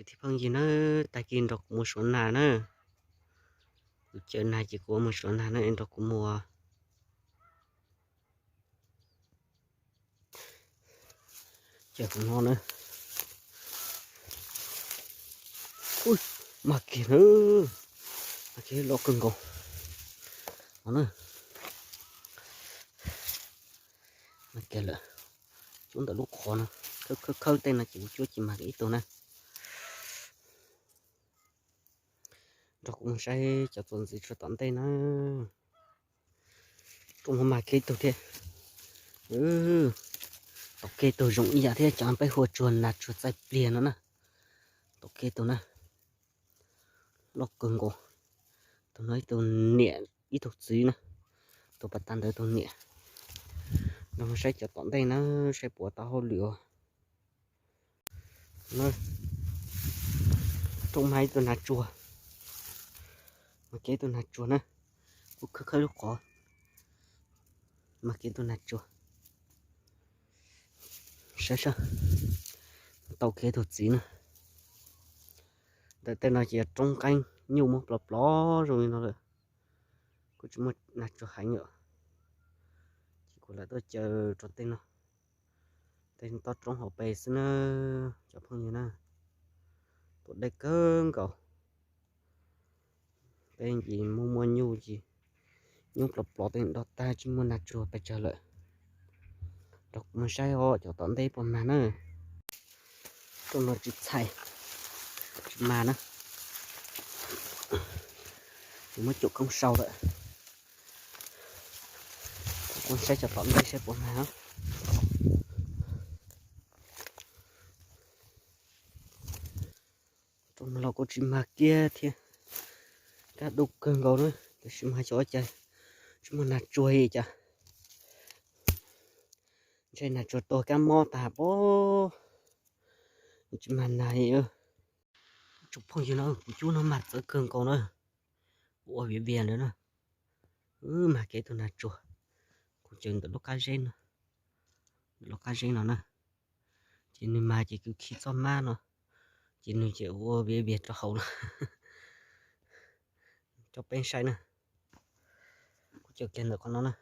Tij phooj ywg na, tag kis nrog kuv mus suav nas na. Kuv caw nas ces kuv mus suav nas na, nrog kuv mus. Ces kuv no na, ui, mag kiag na, mag kiag loj kawg nkaus no na. Mag kiag lawm, cuab ntawm lub qhov no, khawb khawb khawb tej no ces kuv cuab tsis mag kiag ib tug na. Nrog kuv mus saib cov txuas ntxiv tsuag tom ntej na. Rooj no mag kiag ib tug thiab. Tau kiag tug zoo ib yam thiab cov peb hu ua tsuag nas tsuag txaij pliag no na. Tau kiag tug na, loj kawg nkaus. Tus no ib tug niam ib tug txiv na, tus pas tas ntawd tus niam. Nrog mus saib cov tom ntej na, saib puas tau hauj lwm os. Rooj mag ib tug nas tsuag, mag kiag ib tug nas tsuag na, kuv khawb khawb lub qhov, mag kiag ib tug nas tsuag. Saib saib, tau kiag ib tug txiv na. Ntawm tej no ces roob qeeb nyuj muab plov plov zoo li no lawm, kuj tsis muaj nas tsuag heev lawm. Ces kuv lam tuaj caw rau tej no, tej toj roob hauv pes xwb na, cov phooj ywg na. Tua dej kawg nkaus. Peb ces muaj muaj nyuj ces nyuj plov plov tej do tag tsis muaj nas tsuag pes tsawg lawm. Rau kuv mus saib os cov tom ntej puas mag na. Rooj no tsis txhais, tsis mag na. Ces muab cuam koob sau lawm. Kuv saib cov tom ntej saib puas mag. Rooj no los kuj tsis mag kiag thiab. Kaj dub kawg nkaus na, tiam sis mas xyov cas tsis muaj nas tsuag li cas. Ntshe nas tsuag tuag kab mob tag pob, tsis mag nas li. Tsoom phooj ywg no, kuv cuab no mag txawv kawg nkaus na, ua viav vias ntawd na. Mag kiag tus nas tsuag, kuv caw ntawm lub qab zeb no, ntawm lub qab zeb no na. Ces nws mag ces kuv khi txoj mab no, ces nws ces ua viav vias rau hauv lawm. Coj peb saib na, kuv caw kiag ntawm qhov no na,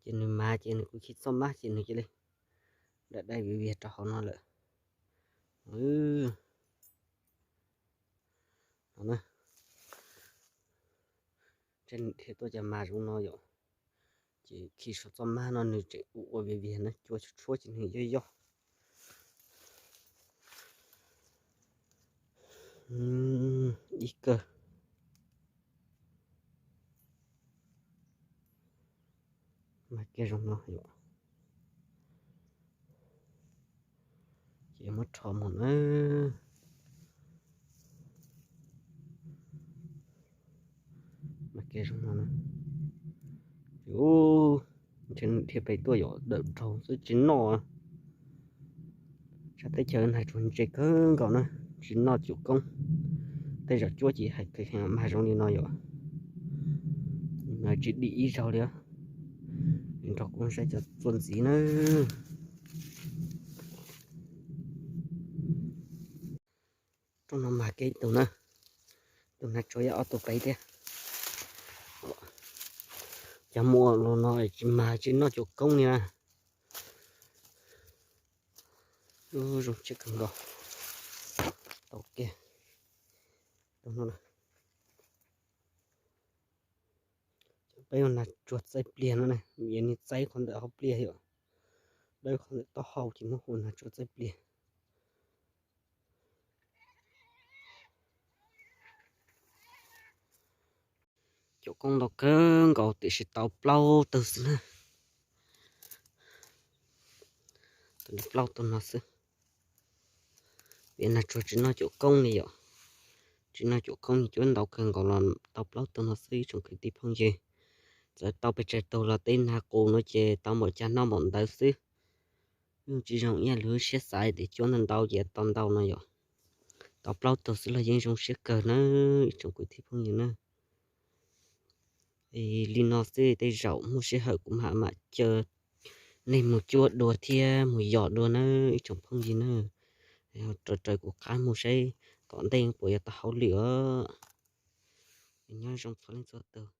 ces nws mag ces nws kuv khi txoj mab ces nws cia li dai dai viav vias rau hauv no lawm. No, ntshe nws dhia tuaj cas mag zoo no yom. Ces khi saum txoj mab no nws tseem ua ua viav vias na, cua tshuab tshuab ces nws yoj yoj. Ib kawg. Mag kiag zoo no yom. Ces muab rho mus na. Mag kiag zoo no na. Ces ntshe nws dhia pem tuaj yom, dawm dhau xwb tsis noj. Tsab teb chaws nas tsuag ntse kawg nkaus na, tsis noj cuam koob. Tej zaum cuab ces hais mag zoo li no yom. Mas tsis dim ib zaug li. Nrog kuv saib cov txuas ntxiv na. Rooj no mag kiag ib tug na, tus nas tsuag yog ob tug pem thiab. Cov muaj los no tsis mag tsis noj cuam koob li na. Zoo siab kawg nkaus. Tau kiag. Peb ua nas tsuag txaij pliag no na, yog nws txaij qhov ntawm hauv pliaj yom, dawb qhov ntawm taub hau ces muab hu nas tsuag txaij pliag. Cuam koob ntau kawg nkaus tiam sis tau plaub tug xwb na. Tau plaub tug no xwb. Vim nas tsuag tsis noj cuam koob li yom. Tsis noj cuam koob li, cuab ntau kawg nkaus los tau plaub tug no xwb ib tsoom kwv tij phooj ywg. Txawm tau pes tsawg tug los tej nag qus no ces tau npaum cas noj npaum ntawd xwb. Yeej tsis zoo ib yam li lub siab xav tias cuab ntau ntau ces tau ntau no yom. Tau plaub tug xwb los yeej zoo siab kawg na ib tsoom kwv tij phooj ywg na. Li no xwb tej zaum muaj sij hawm kuv mam mam caw nej mus cuab dua thiab mus yos dua na ib tsoom phooj ywg na. Raws raws kuv qab mus saib Tom ntej puas yuav tau hauj lwm os. Nyob zoo txhua leej txhua tus.